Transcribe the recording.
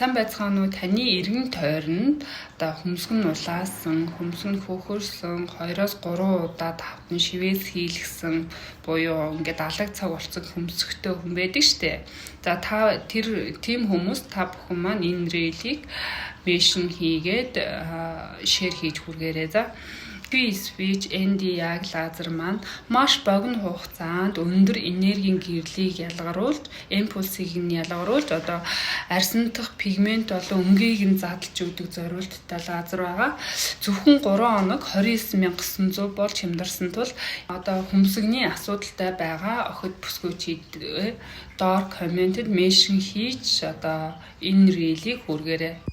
Сайн байцгаана уу? Таны эргэн тойронд одоо хөмсг нь улаасан, хөмсг нь хөхөрсөн, 2-оос 3 удаа тавтан шивээс хийлгсэн буюу ингээд алаг цаг болцсон хөмсгтэй хүн байдаг штэ. За, та тэр тийм хүмүүс та бүхэн маань энэ reel ийг mention хийгээд share хийж хүргээрэй, за. Q-switch Nd:YAG лазер маань маш богино хугацаанд өндөр энергийн гэрлийг ялгаруулж, импульсыг нь ялгаруулж, одоо арьсан дахь пигмент болон өнгийг нь задлж өгдөг зориулттай лазер байгаа. Зөвхөн 3 хоног 29,900 болж хямдарсан тул одоо хөмсгний асуудалтай байгаа охид бүсгүйчид доор comment эд mention хийж одоо энэ reel ийг хүргээрэй.